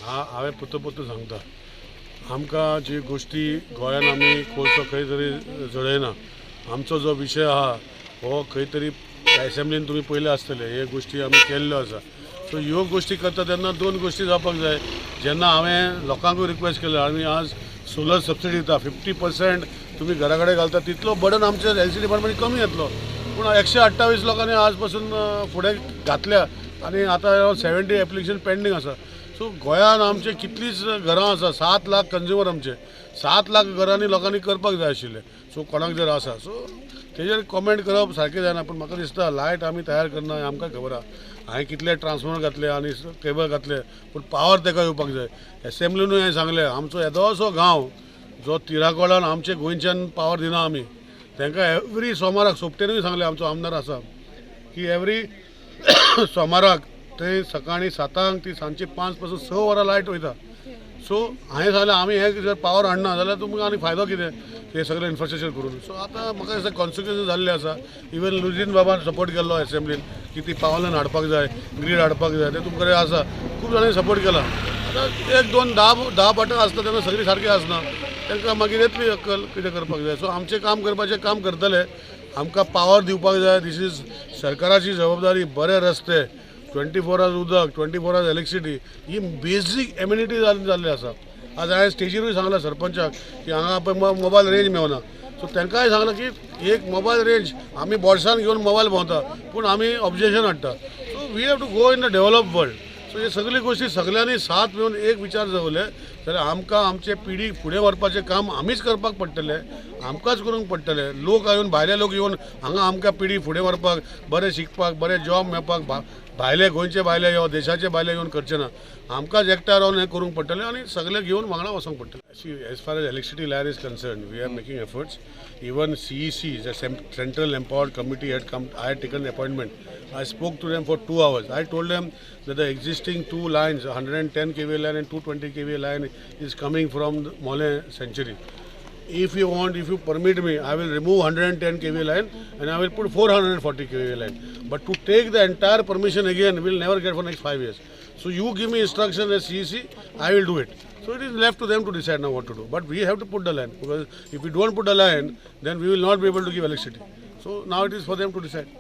हांवें पुतो पुतो सांगता, आमकां जी गोश्टी गोंयान आमी कोळसो खंय तरी जळयना. आमचो जो विशय आहा हो खंय तरी एसेंब्लीन तुमी पयले आसतले, हे गोश्टी आमी केल्ल्यो आसा. सो ह्यो गोश्टी करता तेन्ना दोन गोश्टी जावपाक जाय. जेन्ना हांवें लोकांकूय रिक्वेस्ट केलें, आमी आज सोलर सबसिडी दिता 50% तुमी घरा कडेन घालता, तितलो बर्डन आमचे एल सी डिपार्टमेंट कमी येतलो. पूण 128 लोकांनी आज पासून फुडें घातल्या आनी आतां 70 एप्लिकेशन पेंडींग आसा. सो गोंयान आमचे कितलींच घरां आसा, 7 लाख कंज्युमर आमचे, 7 लाख घरांनी लोकांनी करपाक जाय आशिल्लें. सो कोणाक जर आसा, सो तेजेर कॉमेंट करप सारकें जायना. पूण म्हाका दिसता लायट आमी तयार करना हें आमकां खबर आहा. हांवें कितले ट्रान्सफॉर्मर घातले आनी केबल घातले, पूण पावर तेका येवपाक जाय. एसेंब्लीनूय हांवें सांगलें, आमचो येदोसो गांव जो तिराकोडान आमचे गोंयच्यान पावर दिना आमी तांकां. एवरी सोमाराक सोपटेनूय सांगलें, आमचो आमदार आसा की एवरी सोमाराक थंय सकाळीं 7 ती सांजची 5 पासून 6 वरां लायट वयता. सो हांवें सांगलें, आमी हे जर पावर हाडना जाल्यार तुमकां आनी फायदो कितें हे सगळें इन्फ्रास्ट्रक्चर करून? सो आतां म्हाका दिसता कॉन्सिक्वन्सीस जाल्ले आसा. इवन लुजीन बाबान सपोर्ट केल्लो एसेंब्लीन की ती पावर लायन हाडपाक जाय, ग्रीड हाडपाक जाय, ते तुमकां आसा. खूब जाणांनी सपोर्ट केला. आतां एक दोन धा धा बटन आसता तेन्ना सगळीं सारकी आसना, तांकां मागीर येतली अक्कल कितें करपाक जाय. सो आमचें काम करपाचें काम करतले. आमकां पावर दिवपाक जाय, दीस is सरकाराची जबाबदारी. बरे रस्ते, 24 आवर्स उदक, 24 आवर्स इलेक्ट्रिसिटी, ही बेजीक एमिनिटी जाल्ली आसा. आज हांवें स्टेजीरूय सांगलां सरपंचाक की हांगा पळय मोबायल रेंज मेवना. सो तांकांय सांगलां की एक मोबायल रेंज, आमी बोल्सान घेवन मोबायल भोंवता, पूण आमी ऑब्जेक्शन हाडटा. So we have to go in the develop world. So हे सगळी गोश्टी सगळ्यांनी साथ मेळून एक विचार दवरले जाल्यार आमकां आमचे पिढी फुडें व्हरपाचें काम आमीच करपाक पडटलें, आमकांच करूंक पडटलें. लोक येवन, भायले लोक येवन हांगा आमकां पिढी फुडें व्हरपाक, बरें शिकपाक, बरें जॉब मेळपाक भायले, गोंयचे भायले यो देशाचे भायले येवन करचे ना. आमकांच एकठांय रावन हें करूंक पडटलें आनी सगळें घेवन वांगडा वचोंक पडटलें. See, as far as electricity line is concerned, we are making efforts. Even CEC, the Central Empowered Committee, had come. I had taken an appointment. I spoke to them for 2 hours. I told them that the existing two lines, 110 kV line and 220 kV line, is coming from the Mollem Sanctuary. If you want, if you permit me, I will remove 110 kV line and I will put 440 kV line. But to take the entire permission again, we will never get for next 5 years. So you give me instruction as CEC, I will do it. So it is left to them to decide now what to do. But we have to put the line because if we don't put the line, then we will not be able to give electricity. So now it is for them to decide.